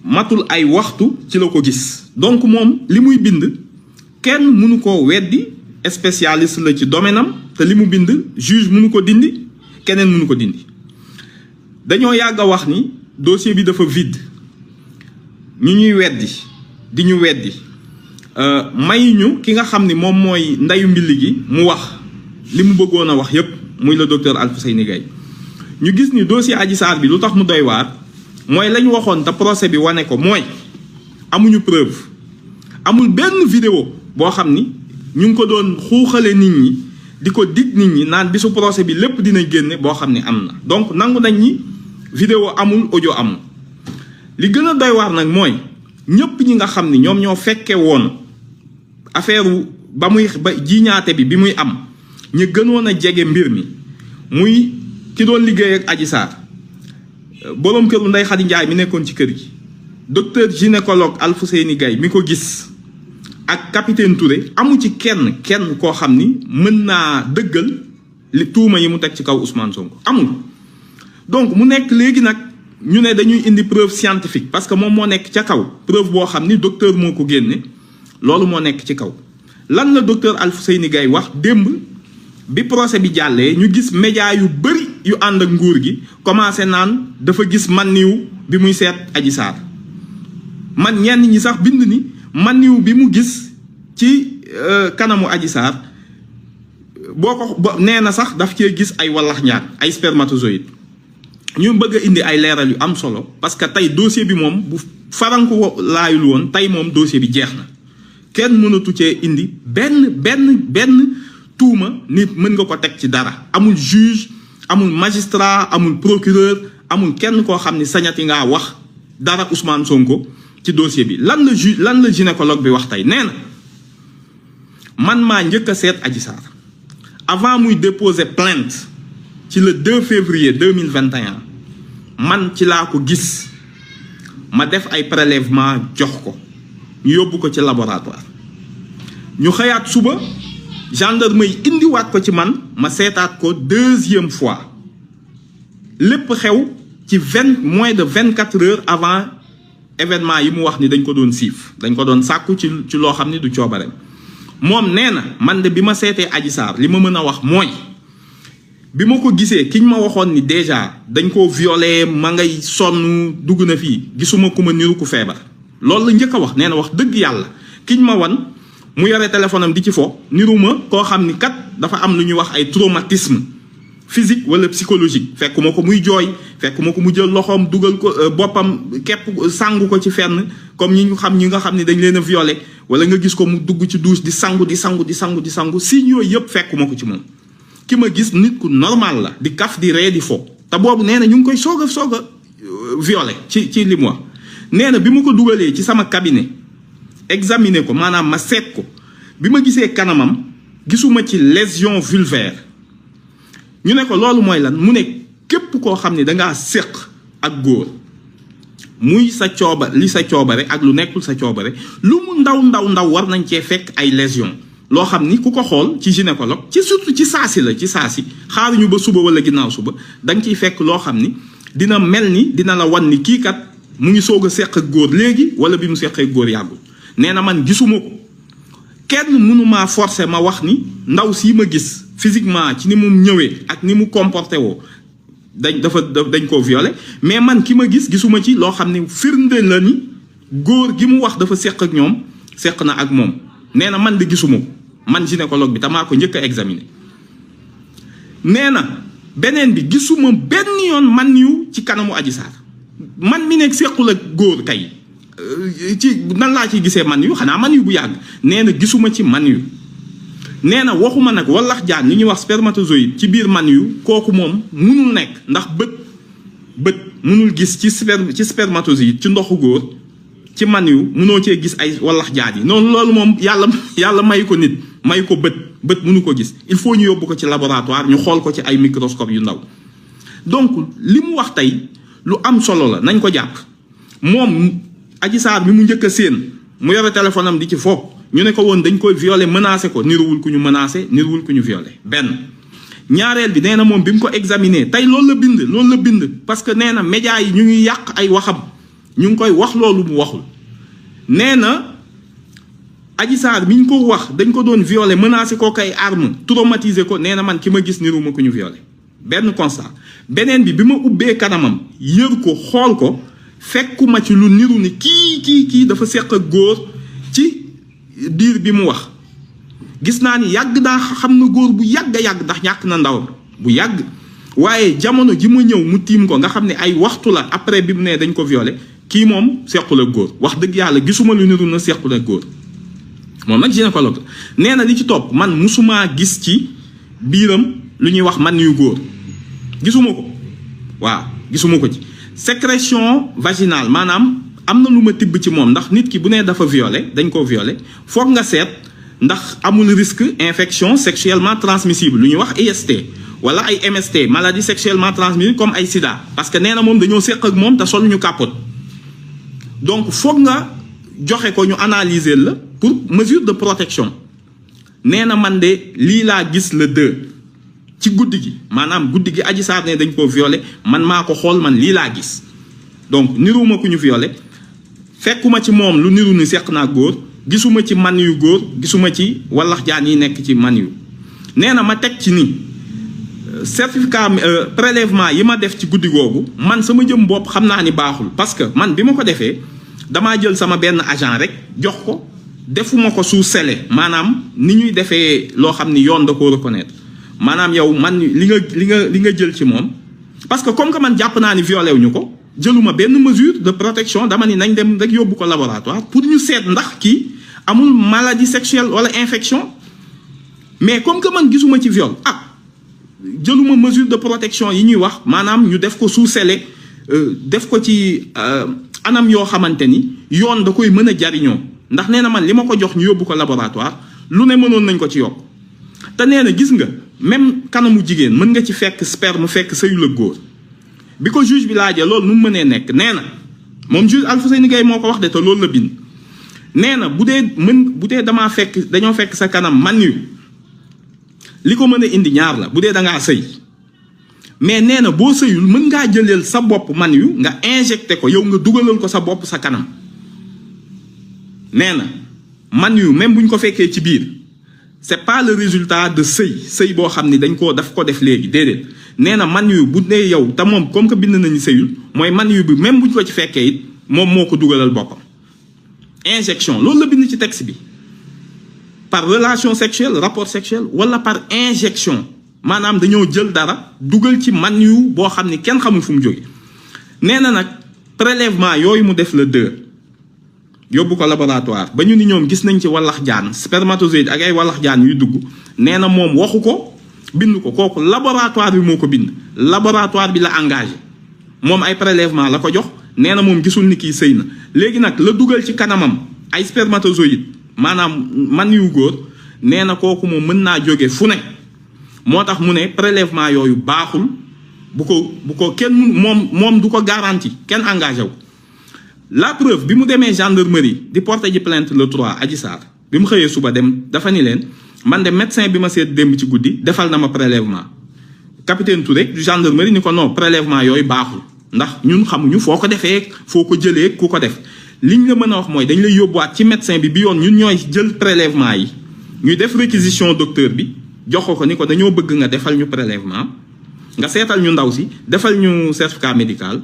matul ay waxtu ci la ko gis donc moom li muy bind kenn mënu koo weddi spécialiste la ci domaine am te li mu bind juge mënu ko dindi keneen mënu ko dindi dañoo yàgg a wax ni dossier bi dafa vide ñu ñuy weddi di ñu weddi may ñu ki nga xam ni moom mooy ndeyu mbilli gi mu wax li mu bëggoon a wax yépp muy le docteur Alfousseyni Gaye ñu gis ni dossier Adji Sarr bi lu tax mu doy waar mooy lañ waxoon te procès bi wane ko mooy amuñu preuve amul benn vidéo boo xam ni ñu ngi ko doon xuuxale nit ñi di ko dig nit ñi naan bisu procès bi lépp dina génne boo xam ni am na donc nangu nañ ñi vidéo amul audio amul li gën a doy waar nag mooy ñëpp ñi nga xam ni ñoom ñoo fekke woon affaire ba jiñaate bi muy am ñu gënoon a jege mbir mi muy ki doon liggéey ak Adji Sarr boroom këru Ndeye Khady Ndiaye mi nekkoon ci kër gi docteur gynécologue Alfousseyni Gaye mi ko gis ak capitaine Touré amu ci kenn koo xam ni mën naa dëggal li tuuma yi mu teg ci kaw Ousmane Sonko amul donc mu nekk léegi nag ñu ne dañuy indi preuve scientifique parce que moom moo nekk ca kaw preuve boo xam ni docteur moo ko génne loolu moo nekk ci kaw lan la docteur Alfousseyni Gaye wax démb bi procès bi jàllee ñu gis média yu bëri yu ànd ak nguur gi commencé naan dafa gis maniw bi muy seet Adji Sarr man ñenn ñi sax bind ni maniw bi mu gis ci kanamu Adji Sarr boo ko nee na sax daf cee gis ay wallax njaan ay spermatozoïde ñu bëgg a indi ay leeral yu am solo parce que tey dossier bi moom bu faranku laayul woon tey moom dossier bi jeex na kenn mënatu cee indi benn tuuma nit mën nga ko teg ci dara amul juge amul magistrat amul procureur amul kenn koo xam ni sañati ngaa wax dara Ousmane Sonko ci dossier bi lan la gynécologue bi wax tey nee na man maa njëkk a seet Adji Sarr avant muy déposer plainte ci le 2 février 2021 man ci laa ko gis ma def ay prélèvement jox ko ñu yóbbu ko ci laboratoire ñu xëyaat suba gendarme yi indiwaat ko ci man ma seetaat ko deuxième fois lépp xew ci moins de 24 heures avant événement yi mu wax ni dañ ko doon siif dañ ko doon sàkku ci loo xam ni du coobareem moom nee na man de bi ma seetee Adji Sarr li ma mën a wax mooy bi ma ko gisee kiñ ma waxoon ni déjà dañ koo violé ma ngay sonn dugg na fii gisuma ku ma niru ku feebar loolu la njëkk a wax nee na wax dëgg yàlla kiñ ma wan mu yore téléphone am di ci fo niruma koo xam ni kat dafa am lu ñuy wax ay traumatisme physique wala psychologique fekkuma ko muy jooy fekkuma ko mu jël loxoom dugal ko boppam képp sangu ko ci fenn comme ñi nga xam ni dañ leen a violé wala nga gis ko mu dugg ci douche di sangu signes yooyu yëpp fekkuma ko ci moom ki ma gis nit ku normal la di kaf di ree di fo te boobu nee na ñu ngi koy soog a violé ci li mu wax nee na bi ma ko dugalee ci sama cabinet examiner ko maanaam ma seet ko bi ma gisee kanamam gisuma ci lésion vulvaire ñu ne ko loolu mooy lan mu ne képp koo xam ne dangaa séq ak góor muy sa coobare ak lu nekkul sa coobare lu mu ndaw war nañ cee fekk ay lésion loo xam ni ku ko xool ci gynécologue surtout ci saasi xaaruñu ba suba wala ginnaaw suba da nga ciy fekk loo xam ni dina mel ni dina la wan ni kii kat mu ngi soog a seq ak góor léegi wala bi mu seqee góor yàggul nee na man gisuma ko kenn mënumaa forcer ma wax ni ndaw sii ma gis physiquement ci ni mu ñëwee ak ni mu comporté woo dañ koo violé mais man ki ma gisuma ci loo xam ni firnde la ni góor gi mu wax dafa seq ak ñoom seq na ak moom nee na man de gisuma ko man gynécologue bi tamaa ko njëkk a examiner nee na beneen bi gisuma benn yoon man yu ci kanamu Adji Sarr man mi nekk sequl ak góor kay ci nan laa ciy gisee man yu xanaa man yu bu yàgg nee na gisuma ci man yu nee na waxuma nag wallax jaan li ñuy wax spermatozoïde ci biir man yu kooku moom munul nekk ndax bët munul gis ci spermatozoïde ci ndoxu góor ci man yu munoo cee gis ay wallax jaan yi noonu loolu moom yàlla may ko nit may ko bët munu ko gis il faut ñu yóbbu ko ci laboratoire ñu xool ko ci ay microscope yu ndaw donc li mu wax tey lu am solo la nañ ko jàpp moom Adji Sarr mi mu njëkk a séen mu yore téléphone am di ci foofu ñu ne ko woon dañ koy violé menacé ko niruwul ku ñu menacé niruwul ku ñu violé benn ñaareel bi nee na moom bi mu ko examiner tey loolu la bind parce que nee na média yi ñu ngi yàq ay waxam ñu ngi koy wax loolu mu waxul. nee na Adji Sarr mi ñu ko wax dañ ko doon violé menacé ko kay arme traumatisé ko nee na man ki ma gis niru ma ko ñu violé benn constat. beneen bi ma ubbee kanamam yër ko xool ko fekkuma ci lu niru ni kii dafa seq ak góor ci diir bi mu wax. gis naa ni yàgg daa xam na góor bu yàgg a yàgg ndax ñàkk na ndawam bu yàgg waaye jamono ji ma ñëw mu tiim ko nga xam ne ay waxtu la après bi mu ne dañ ko violé kii moom sequl ak góor wax dëgg yàlla gisuma lu niru na sequl ak góor moom nag gynécologue la nee na li ci topp man musumaa gis ci biiram lu ñuy wax man yu góor gisuma ko waaw gisuma ko ci sécrétion vaginale maanaam am na lu ma tibb ci moom ndax nit ki bu nee dafa violé dañ ko violé foog nga seet ndax amul risque infection sexuellement transmissible lu ñuy wax IST wala ay MST maladie sexuellement transmissible comme ay sida parce que nee na moom dañoo séq ak moom te sol ñu capote donc foog nga joxe ko ñu analyser la pour mesure de protection nee na man de lii laa gis le 2 ci guddi gi maanaam guddi gi Adji Sarr ne dañ ko violé man maa ko xool man lii laa gis donc niruma ku ñu violé fekkuma ci moom lu niru ni seq naa góor gisuma ci man yu góor gisuma ci wallax jaan yi nekk ci man yu nee na ma teg ci ni certificat prélèvement yi ma def ci guddi googu man sama jëm bopp xam naa ni baaxul parce que man bi ma ko defee damaa jël sama benn agent rek jox ko defuma ko sous scellé maanaam ni ñuy defee loo xam ni yoon da koo reconnaître maanaam yow man li nga jël ci moom parce que comme que man jàpp naa ni violé wuñu ko jëluma benn mesure de protection dama ni nañ dem rek yóbbu ko laboratoire pour ñu seet ndax kii amul maladie sexuelle wala infection mais comme que man gisuma ci viol jëluma mesure de protection yi ñuy wax maanaam ñu def ko sous scellé def ko ci anam yoo xamante ni yoon da koy mën a jariñoo ndax nee na man li ma ko jox ñu yóbbu ko laboratoire lu ne mënoon nañ ko ci yokk te nee na gis nga même kanamu jigéen mën nga ci fekk sperme fekk sëyu la góor bi ko juge bi laajee loolu nu mu mënee nekk nee na moom juge Alfousseyni Gaye moo ko wax de te loolu la bind nee na bu dee dañoo fekk sa kanam man yu li ko mën a indi ñaar la bu dee da ngaa sëy mais nee na boo sëyul mën ngaa jëleel sa bopp man yu nga injecté ko yow nga dugalal ko sa bopp sa kanam nee na man yu même bu ñu ko fekkee ci biir c'est pas le résultat de sëy boo xam ni daf ko def léegi déedéet nee na man yu bu dee yow te moom comme que bind nañu sëyul mooy man yu bi même bu ñu ko ci fekkee it moom moo ko dugalal boppam injection loolu la bind ci texte bi par relation sexuelle rapport sexuel wala par injection maanaam dañoo jël dara dugal ci man yu boo xam ni kenn xamul fu mu jóge nee na nag prélèvement yooyu mu def le 2 yóbbu ko laboratoire ba ñu ni ñoom gis nañ ci wallax jaan spermatozoïde ak ay wallax jaan yuy dugg nee na moom waxu ko bind ko kooku laboratoire bi moo ko bind laboratoire bi la engagé moom ay prélèvement la ko jox nee na moom gisul ni kii sëy na léegi nag la dugal ci kanamam ay spermatozoïde maanaam man yu góor nee na kooku moom mën naa jóge fu ne moo tax mu ne prélèvement yooyu baaxul bu ko kenn moom du ko garanti kenn engagé wu. la preuve bi mu demee gendarmerie di porter ji plainte le 3 Adji Sarr bi mu xëyee suba dem dafa ni leen man de médecin bi ma seet démb ci guddi defal na ma prélèvement capitaine Touré du gendarmerie ni ko non prélèvement yooyu baaxul ndax ñun xamuñu foo ko defee foo ko jëlee ku ko def liñ la mën a wax mooy dañ lay yóbbuwaat ci médecin bi yoon ñun ñooy jël prélèvement yi ñuy def réquisition docteur bi jox ko ni ko dañoo bëgg nga defal ñu prélèvement nga seetal ñu ndaw si defal ñu certificat médical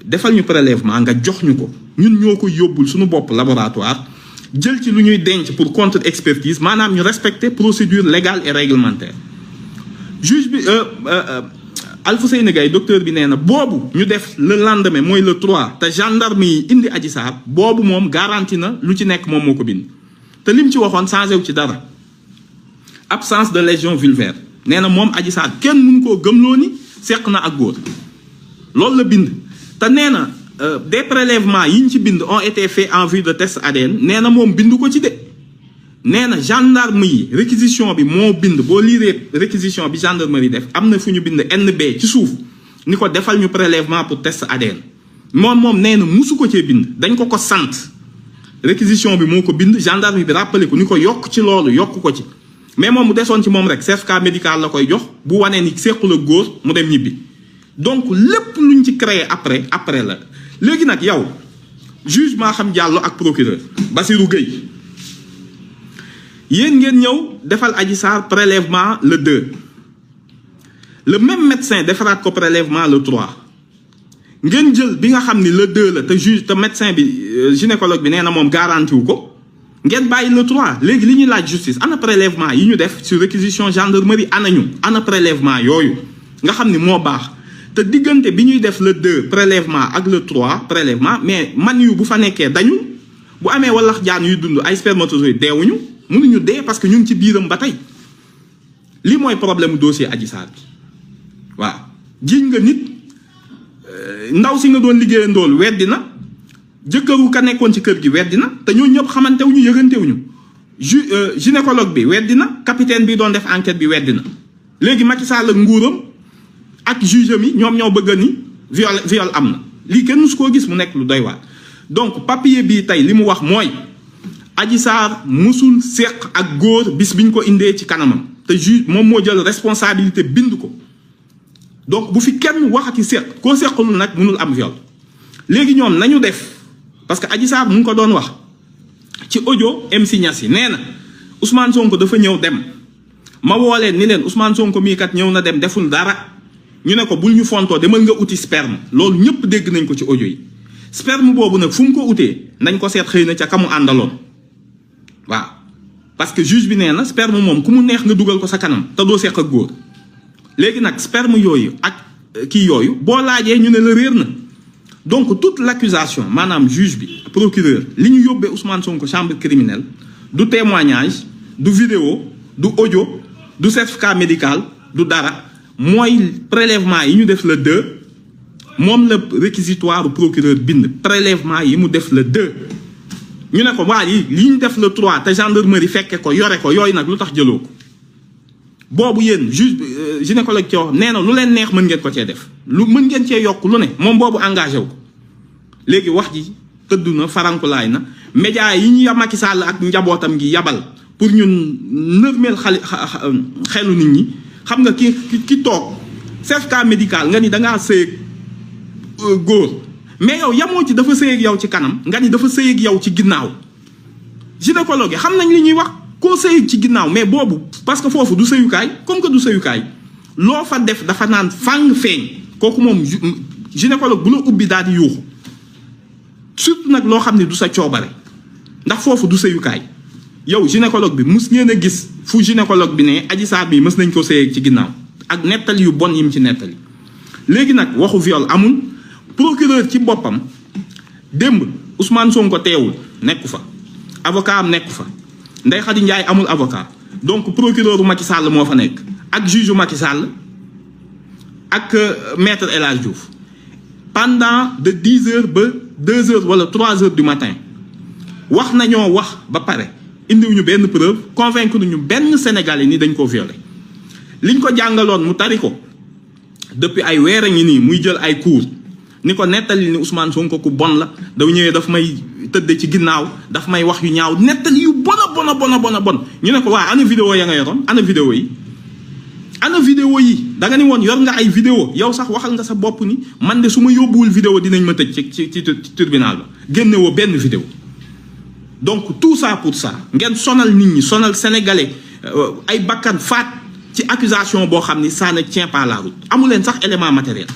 defal ñu prélèvement nga jox ñu ko ñun ñoo ko yóbbul suñu bopp laboratoire jël ci lu ñuy denc pour contre expertise maanaam ñu respecter procédure légale et réglementaire juge bi Alfousseyni Gaye docteur bi nee na boobu ñu def le lendemain mooy le 3 te gendarme yi indi Adji Sarr boobu moom garanti na lu ci nekk moom moo ko bind te lim ci waxoon changé wu ci dara absence de lésion vulvaire nee na moom Adji Sarr kenn mënu koo gëmloo ni seq na ak góor loolu la bind te nee na des prélèvements yi ñu ci bind ont été faits en vue de test ADN nee na moom bind ko ci de nee na gendarme yi réquisition bi moo bind boo liiree réquisition bi gendarmerie def am na fu ñu bind NB ci suuf ni ko defal ñu prélèvement pour test ADN moom nee na musu ko cee bind dañ ko sant réquisition bi moo ko bind gendarme bi rappelé ko ni ko yokk ci loolu yokk ko ci mais moom mu desoon ci moom rek certificat médical la koy jox bu wanee ni sequl ak góor mu dem ñibbi donc lépp luñ ci créé après la léegi nag yow juge Maham Diallo ak procureur Bassirou Gueye yéen ngeen ñëw defal Adji Sarr prélèvement le 2 le même médecin defaraat ko prélèvement le 3 ngeen jël bi nga xam ni le 2 la te juge te médecin bi gynécologue bi nee na moom garanti wu ko ngeen bàyyi le 3 léegi li ñuy laaj justice ana prélèvement yi ñu def sur réquisition gendarmerie ana prélèvement yooyu nga xam ni moo baax te diggante bi ñuy def le 2 prélèvement ak le 3 prélèvement mais man yu bu fa nekkee dañu bu amee walax jaan yuy dund ay spermatozoïdes deewuñu mënuñu dee parce que ñu ngi ci biiram ba tey lii mooy problème dossier Adji Sarr bi waaw jiiñ nga nit ndaw si nga doon liggéeyandool weddi na jëkkëru ka nekkoon ci kër gi weddi na te ñoo ñëpp xamantewuñu yëgantewuñu gynécologue bi weddi na capitaine bi doon def enquête bi weddi na léegi Macky Sall ak nguuram ak juge mi ñoom ñoo bëgg ni viol am na lii kenn musu koo gis mu nekk lu doy waar donc papier bii tey li mu wax mooy Adji Sarr musul seq ak góor bis biñ ko indee ci kanamam te juge moom moo jël responsabilité bind ko donc bu fi kenn waxati seq koo seqalul nag mënul am viol léegi ñoom nañu def parce que Adji Sarr mu ngi ko doon wax ci audio MC Niass yi nee na Ousmane Sonko dafa ñëw dem ma woo leen ni leen Ousmane Sonko mii kat ñëw na dem deful dara ñu ne ko bul ñu fontoo demal nga uti sperme loolu ñëpp dégg nañ ko ci audio yi sperme boobu nag fu mu ko utee nañ ko seet xëy na ca kamu àndaloon waaw parce que juge bi nee na sperme moom ku mu neex nga dugal ko sa kanam te doo seq ak góor léegi nag sperme yooyu ak kii yooyu boo laajee ñu ne la réer na donc toute l'accusation maanaam juge bi procureur li ñu yóbbee Ousmane Sonko chambre criminelle du témoignage du vidéo du audio du certificat médical du dara mooy prélèvement yi ñu def le 2 moom la réquisitoire procureur bind prélèvement yi mu def le 2 ñu ne ko waa yi li ñu def le 3 te gendarmerie fekke ko yore ko yooyu nag lu tax jëloo ko boobu yéen juge gynécologue ci wax nee na lu leen neex mën ngeen ko cee def lu mën ngeen cee yokk lu ne moom boobu engagé wu ko léegi wax ji tëdd na farankulaay na média yi ñu Macky Sall ak njabootam gi yabal pour ñun nërmeel xelu nit ñi xam nga ki toog certificat médical nga ni dangaa sëy góor mais yow yamoo ci dafa sëy ak yow ci kanam nga ni dafa sëy ak yow ci ginnaaw gynécologue yi xam nañ li ñuy wax koo sëy ci ginnaaw mais boobu parce que foofu du sëyukaay comme que du sëyukaay loo fa def dafa naan fàng feeñ kooku moom gynécologue bu la ubbi daal di yuuxu surtout nag loo xam ne du sa coobare ndax foofu du sëyukaay yow gynécologue bi mus ngeen a gis fu gynécologue bi ne Adji Sarr bi mës nañ ko sëy ci ginnaaw ak nettali yu bon yim ci nettali léegi nag waxu viol amul procureur ci boppam démb Ousmane Sonko teewul nekku fa avocat am nekku fa Ndeye Khady Ndiaye amul avocat donc procureur u Macky Sall moo fa nekk ak juge u Macky Sall ak maître El Hadj Diouf pendant de 10 heures ba 2 heures wala 3 heures du matin wax nañoo wax ba pare indiwuñu benn preuve convaincre ñu benn Sénégalais ni dañ ko violé liñ ko jàngaloon mu tari ko depuis ay weer a ngi nii muy jël ay cours ni ko nettali ni Ousmane Sonko ku bon la daw ñëwee daf may tëdd ci ginnaaw daf may wax yu ñaaw nettali yu bon ñu ne ko waa ana vidéo ya nga yoroon ana vidéo yi da nga ni woon yor nga ay vidéo yow sax waxal nga sa bopp ni man de su ma yóbbuwul vidéo dinañ ma tëj ci tribunal ba génnewoo benn vidéo donc tout ça pour ça ngeen sonal nit ñi sonal sénégalais ay bakkan faat ci accusation boo xam ni ça ne tient pas la route amu leen sax élément matériel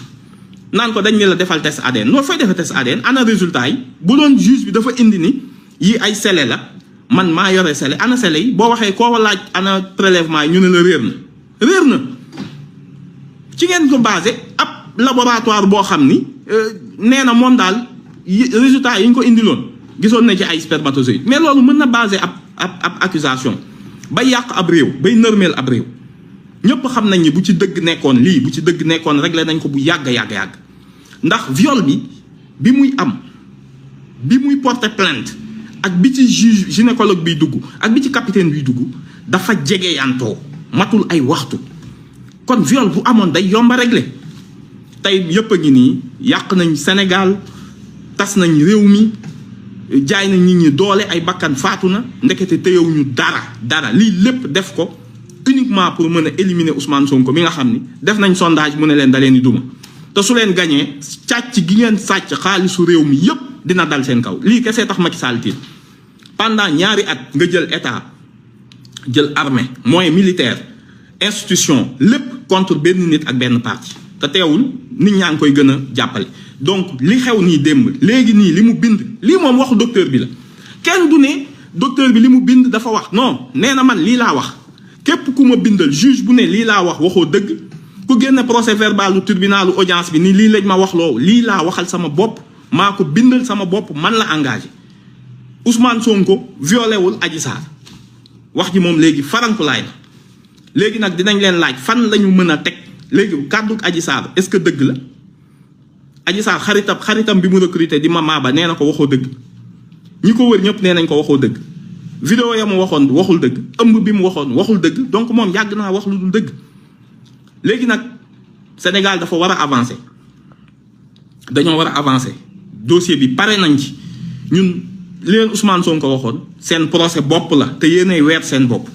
naan ko dañ ne la defal test ADN noo fay defee test ADN ana résultat yi bu doon juge bi dafa indi ni yi ay scellé la man maa yore scellé ana scellé yi boo waxee koo laaj ana prélèvement yi ñu ne la réer na ci ngeen ko basé ab laboratoire boo xam ni nee na moom daal résultat yi ñu ko indiloon gisoon na ci ay spermatozoïdes mais loolu mën na basé ab accusation bay yàq ab réew bay nërmeel ab réew ñëpp xam nañ ni bu ci dëgg nekkoon lii bu ci dëgg nekkoon réglé nañ ko bu yàgg ndax viol bi muy am bi muy porter plainte ak bi ci juge gynécologue biy dugg ak bi ci capitaine biy dugg dafa jege yantoo matul ay waxtu kon viol bu amoon day yomba réglé tey yëpp a ngi nii yàq nañ Sénégal tas nañ réew mi jaay nañ nit ñi doole ay bakkan faatu na ndekete téyewuñu dara lii lépp def ko uniquement pour mën a éliminer Ousmane Sonko mi nga xam ni def nañ sondage mu ne leen da leen di duma te su leen gañee càcc gi ngeen sàcc xaalisu réew mi yépp dina dal seen kaw lii kese tax Macky Sall tiit pendant ñaari at nga jël état jël armée moyen militaire institution lépp contre benn nit ak benn parti te teewul nit ñaa ngi koy gën a jàppale. donc li xew nii démb léegi nii li mu bind lii moom waxu docteur bi la kenn du ne docteur bi li mu bind dafa wax non nee na man lii laa wax képp ku ma bindal juge bu ne lii laa wax waxoo dëgg ku génne procès verbalu tribunalu audience bi ni lii lañ ma wax loo lii laa waxal sama bopp maa ko bindal sama bopp man la engagé Ousmane Sonko violé wul Adji Sarr wax ji moom léegi farankulaay la léegi nag dinañ leen laaj fan la ñu mën a teg léegi kàddu Adji Sarr est-ce que dëgg la Adji Sarr xaritam bi mu recruté di Mama Ba nee na ko waxoo dëgg ñi ko wër ñëpp nee nañ ko waxoo dëgg vidéo ya mu waxoon waxul dëgg ëmb bi mu waxoon waxul dëgg donc moom yàgg naa wax lu dul dëgg léegi nag Sénégal dafa war a avancer dañoo war a avancer dossier bi pare nañ ci ñun li leen Ousmane Sonko waxoon seen procès bopp la te yéenay weer seen bopp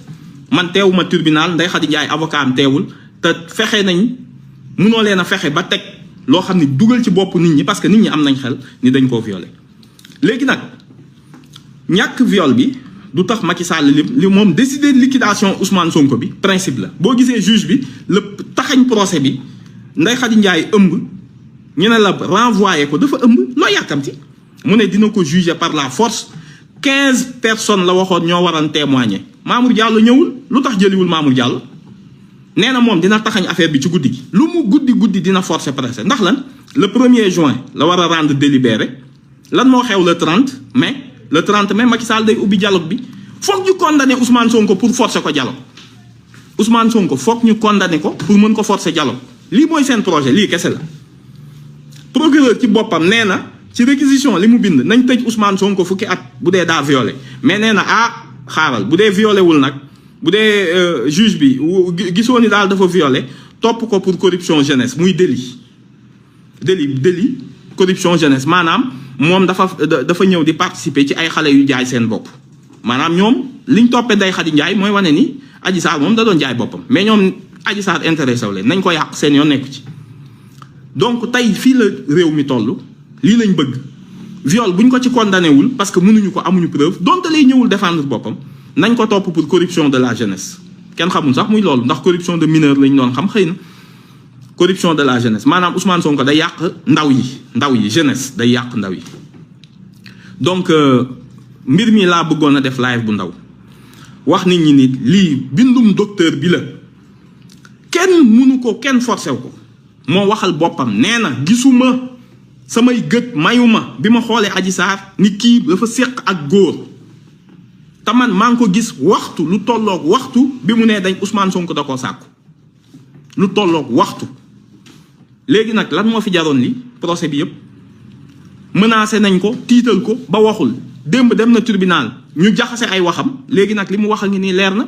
man teewuma tribunal Ndeye Khady Ndiaye avocat am teewul te fexe nañ mënoo leen a fexe ba teg loo xam ne dugal ci bopp nit ñi parce que nit ñi am nañ xel ni dañ koo violé léegi nag ñàkk viol bi du tax Macky Sall li moom décider liquidation Ousmane Sonko bi principe la boo gisee juge bi la taxañ procès bi Ndeye Khady Ndiaye ëmb ñu ne la renvoyé ko dafa ëmb loo yàkkamti mu ne dina ko juger par la force 15 personnes la waxoon ñoo waroon témoigner Mamour Diallo ñëwul lu tax jëliwul Mamour Diallo nee na moom dina taxañ affaire bi ci guddi gi lu mu guddi dina forcer procès ndax lan le 1er juin la war a rendre délibéré lan moo xew le 30 mai le 30 mai Macky Sall day ubbi dialogue bi foog ñu condamné Ousmane Sonko pour forcer ko dialogue Ousmane Sonko foog ñu condamné ko pour mën ko forcer dialogue lii mooy seen projet lii kese la procureur ci boppam nee na ci réquisition li mu bind nañ tëj Ousmane Sonko fukki at bu dee daa violé mais nee na xaaral bu dee violé wul nag bu dee juge bi gisoo ni daal dafa violé topp ko pour corruption jeunesse muy délit corruption jeunesse maanaam moom dafa ñëw di participer ci ay xale yu jaay seen bopp maanaam ñoom liñ toppee Ndeye Khady Ndiaye mooy wane ni Adji Sarr moom da doon jaay boppam mais ñoom Adji Sarr intéressé wu leen nañ ko yàq seen yoon nekku ci donc tey fii la réew mi toll lii lañ bëgg viol buñ ko ci condamné wul parce que mënuñu ko amuñu preuve donte lay ñëwul défendre boppam nañ ko topp pour corruption de la jeunesse kenn xamul sax muy loolu ndax corruption de mineur lañ doon xam xëy na corruption de la jeunesse maanaam Ousmane Sonko day yàq ndaw yi jeunesse day yàq ndaw yi donc mbir mi laa bëggoon a def live bu ndaw wax nit ñi ni lii bindum docteur bi la kenn mënu ko kenn forcé ko moo waxal boppam nee na gisuma samay gët mayuma bi ma xoolee Adji Sarr ni kii dafa séq ak góor te man maa ngi ko gis waxtu lu tolloog waxtu bi mu nee dañ Ousmane Sonko da koo sàkku lu tolloog waxtu léegi nag lan moo fi jaroon li procès bi yëpp menacé nañ ko tiital ko ba waxul démb dem na tribunal ñu jaxase ay waxam léegi nag li mu wax a ngi nii leer na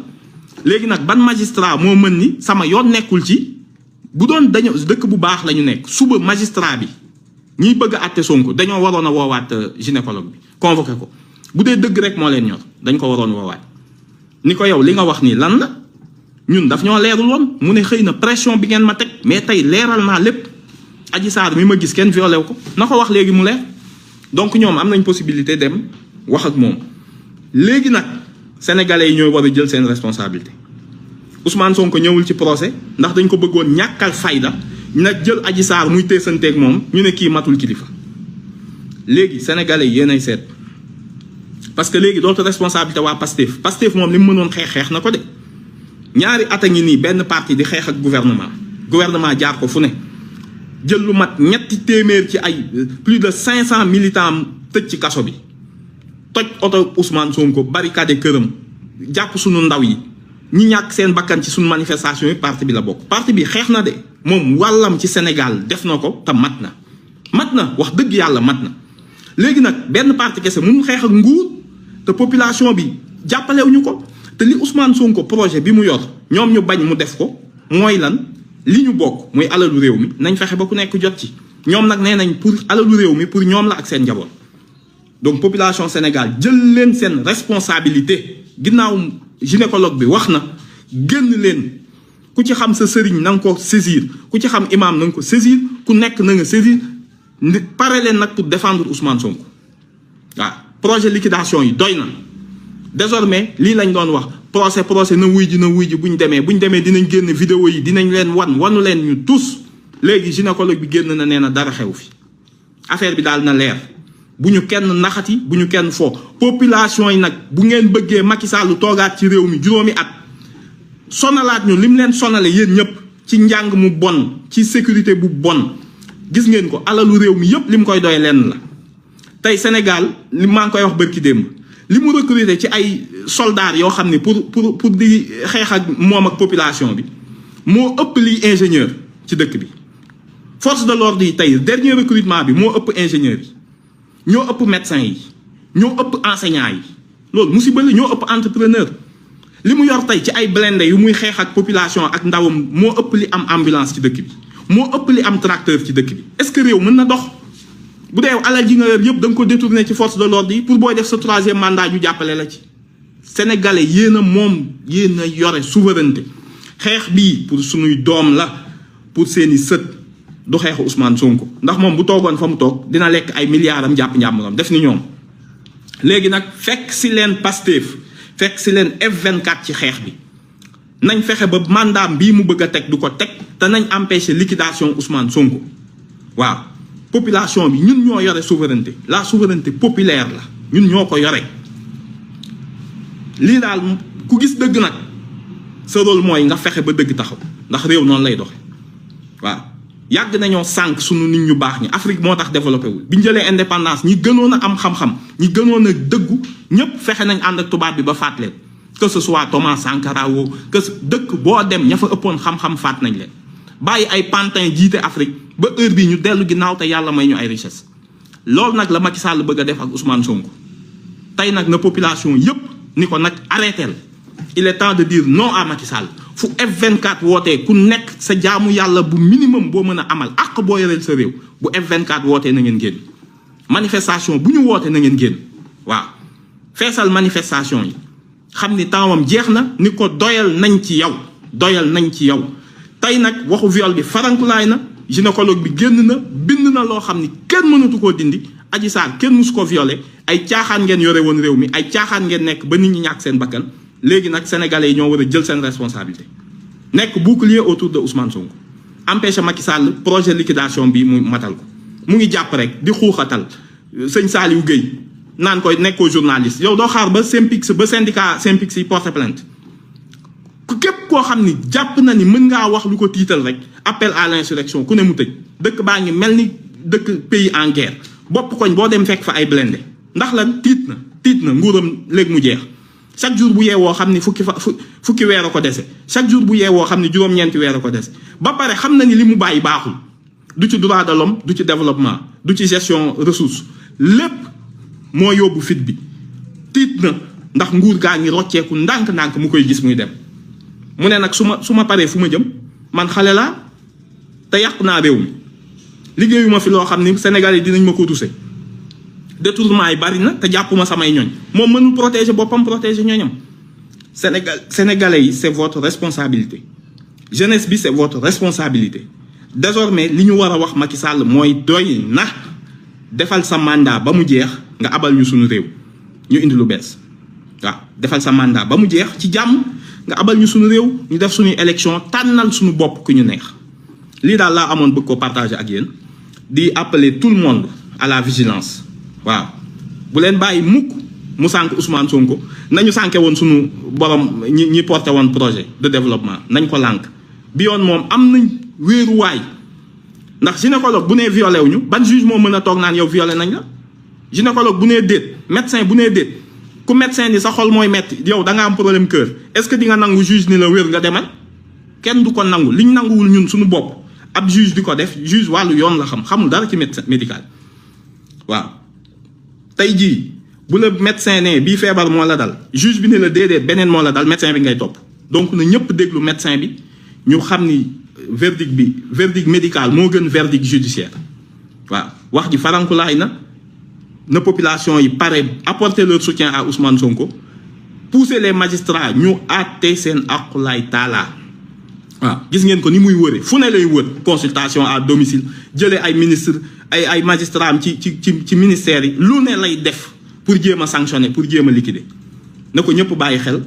léegi nag ban magistrat moo mën ni sama yoon nekkul ci bu doon dañoo dëkk bu baax la ñu nekk suba magistrat bi ñiy bëgg a àtte Sonko dañoo waroon a woowaat gynécologue bi convoqué ko bu dee dëgg rek moo leen ñor dañ ko waroon woowaat ni ko yow li nga wax nii lan la ñun daf ñoo leerul woon mu ne xëy na pression bi ngeen ma teg mais tey leeral naa lépp Adji Sarr mi ma gis kenn violé ko na ko wax léegi mu leer donc ñoom am nañ possibilité dem wax ak moom léegi nag sénégalais yi ñooy war a jël seen responsabilité Ousmane Sonko ñëwul ci procès ndax dañ ko bëggoon ñàkkal fayda nag jël Adji Sarr muy teesanteeg moom ñu ne kii matul kilifa léegi sénégalais yi yéenay seet parce que léegi dootu responsabilité waa Pastef moom li mu mënoon xeex na ko de ñaari at a ngi nii benn parti di xeex ak gouvernement jaar ko fu ne jël lu mat ñetti téeméer ci ay plus de 500 militants tëj ci kaso bi toj oto Ousmane Sonko barricade këram jàpp sunu ndaw yi ñi ñàkk seen bakkan ci sunu manifestation yi parti bi la bokk parti bi xeex na de moom wàllam ci Sénégal def na ko te mat na wax dëgg yàlla mat na léegi nag benn parti kese mënul xeex ak nguur te population bi jàppalewuñu ko te li Ousmane Sonko projet bi mu yor ñoom ñu bañ mu def ko mooy lan li ñu bokk muy alalu réew mi nañ fexe ba ku nekk jot ci ñoom nag nee nañ pour alalu réew mi pour ñoom la ak seen njaboot donc population Sénégal jël leen seen responsabilité ginnaaw gynécologue bi wax na génn leen ku ci xam sa sëriñ na nga ko saisir ku ci xam imam na nga ko saisir ku nekk na nga saisir pare leen nag pour défendre Ousmane Sonko waaw projet liquidation yi doy na désormais lii lañ doon wax procès na wuy ji bu ñu demee dinañ génn vidéo yi dinañ leen wanu leen ñu tous léegi gynécologue bi génn na nee na dara xew fi affaire bi daal na leer bu ñu kenn naxati bu ñu kenn fo population yi nag bu ngeen bëggee Macky Sall toogaat ci réew mi juróomi at sonalaat ñu lim leen sonale yéen ñëpp ci njàng mu bon ci sécurité bu bon gis ngeen ko alalu réew mi yëpp li mu koy doy lenn la tey Sénégal li maa ngi koy wax bërki démb li mu recruter ci ay soldats yoo xam ne pour di xeex ak moom ak population bi moo ëpp liy ingénieur ci dëkk bi force de l'ordre yi tey dernier recrutement bi moo ëpp ingénieur yi ñoo ëpp médecins yi ñoo ëpp enseignants yi loolu musiba la ñoo ëpp entrepreneur li mu yor tey ci ay blindé yu muy xeex ak population ak ndawam moo ëpp li am ambulance ci dëkk bi moo ëpp li am tracteur ci dëkk bi est-ce que réew mën na dox bu dee alal ji nga yor yëpp da nga ko détourné ci force de l'ordre yi pour booy def sa 3e mandat ñu jàppale la ci sénégalais yéen a yore souveraineté xeex bii pour suñuy doom la pour seeni sët du xeexu Ousmane Sonko ndax moom bu toogoon fa mu toog dina lekk ay milliards am jàpp njàmburam def ni ñoom léegi nag fekk si leen Pastef fekk si leen F24 ci xeex bi nañ fexe ba mandat bii mu bëgg a teg du ko teg te nañ empêcher liquidation Ousmane Sonko waaw population bi ñun ñoo yore souveraineté la souveraineté populaire la ñun ñoo ko yore lii daal ku gis dëgg nag sa rôle mooy nga fexe ba dëgg taxaw ndax réew noonu lay doxe waaw yàgg nañoo sànq sunu nit ñu baax ñi Afrique moo tax développé wul bi ñu jëlee indépendance ñi gënoon a am xam-xam ñi gënoon a dëggu ñëpp fexe nañ ànd ak tubaab bi ba faat leen que ce soit Thomas Sankara woo que dëkk boo dem ña fa ëppoon xam-xam faat nañ leen bàyyi ay pantin jiite Afrique ba heure bii ñu dellu ginnaaw te yàlla may ñu ay richesse loolu nag la Macky Sall bëgg a def ak Ousmane Sonko tey nag na population yëpp ni ko nag arrêtel il est temps de dire non à Macky Sall fu F24 wootee ku nekk sa jaamu yàlla bu minimum boo mën a amal ak boo yoreel sa réew bu F24 wootee na ngeen génn manifestation bu ñu wootee na ngeen génn waaw feesal manifestation yi xam ni tempsam jeex na ni ko doyal nañ ci yow tey nag waxu viol bi farankulaay na gynécologue bi génn na bind na loo xam ni kenn mënatu koo dindi Adji Sarr kenn musu ko violé ay caaxaan ngeen yore woon réew mi ay caaxaan ngeen nekk ba nit ñi ñàkk seen bakkan léegi nag sénégalais yi ñoo war a jël seen responsabilité nekk bouclier autour de Ousmane Sonko empêché Macky Sall projet liquidation bi mu matal ko mu ngi jàpp rek di xuuxatal sëñ Saliou Gueye naan koy nekkoo journaliste yow doo xaar ba Synpics ba syndicat Synpics yi porté plainte képp koo xam ni jàpp na ni mën ngaa wax lu ko tiital rek appel à l'insurrection ku ne mu tëj dëkk baa ngi mel ni dëkk pays en guerre bopp koñ boo dem fekk fa ay blindé ndax lan tiit na nguuram léegi mu jeex chaque jour bu yeewoo xam ni fukki weer a ko dese chaque jour bu yeewoo xam ni juróom-ñeenti weer a ko dese ba pare xam na ni li mu bàyyi baaxul du ci droit de l'homme du ci développement du ci gestion ressources lépp moo yóbbu fit bi tiit na ndax nguur gaa ngi rocceeku ndànk-ndànk mu koy gis muy dem mu ne nag su ma paree fu ma jëm man xale laa te yàq naa réew mi liggéeyuma fi loo xam ni Sénégal yi dinañ ma ko tuse détournement yi bari na te jàppuma samay ñooñ moom mënul protéger boppam protéger ñooñam Sénégalais yi c'est votre responsabilité jeunesse bi c'est votre responsabilité désormais li ñu war a wax Macky Sall mooy doy na defal sa mandat ba mu jeex nga abal ñu suñu réew ñu indi lu bees waaw defal sa mandat ba mu jeex ci jàmm nga abal ñu suñu réew ñu def suñuy élection tànnal suñu bopp ku ñu neex lii daal laa amoon bëgg ko partager ak yéen di appeler tout le monde à la vigilance waaw bu leen bàyyi mukk mu sànk Ousmane Sonko nañu sànke woon suñu borom ñi porté woon projet de développement nañ ko lànk bi yoon moom am nañ wéeruwaay ndax gynécologue bu nee violé wuñu ban juge moo mën a toog naan yow violé nañ la gynécologue bu nee déet médecin bu nee déet ku médecin ni sa xol mooy metti yow da nga am problème cœur est-ce que di nga nangu juge ni la wér nga demal kenn du ko nangu liñ nanguwul ñun suñu bopp ab juge di ko def juge wàllu yoon la xamul dara ci médical waaw tey jii bu la médecin ne bii feebar moo la dal juge bi ne la déedéet beneen moo la dal médecin bi ngay topp donc na ñëpp déglu médecin bi ñu xam ni verdict médical moo gën verdict judiciaire waaw wax ji farankulaay na population yi pare apporter leur soutien à Ousmane Sonko pousser les magistrats ñu àtte seen aqulaay taala waaw gis ngeen ko ni muy wëre fu ne lay wër consultation à domicile jëlee ay ministre ay magistrat am ci ministère yi lu ne lay def pour jéem a sanctionner pour jéem a liquider na ko ñëpp bàyyi xel.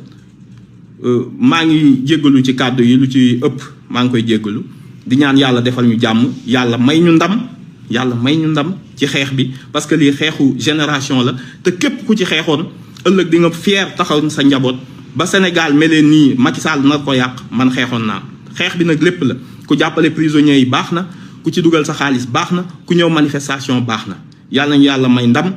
maa ngi jéggalu ci kàddu yi lu ci ëpp maa ngi koy jéggalu di ñaan yàlla defal ñu jàmm yàlla may ñu ndam ci xeex bi parce que lii xeexu génération la te képp ku ci xeexoon ëllëg di nga fier taxaw sa njaboot ba Sénégal melee nii Macky Sall na ko yàq man xeexoon naa xeex bi nag lépp la ku jàppale prisonniers yi baax na ku ci dugal sa xaalis baax na ku ñëw manifestation baax na yàlla nañu yàlla may ndam.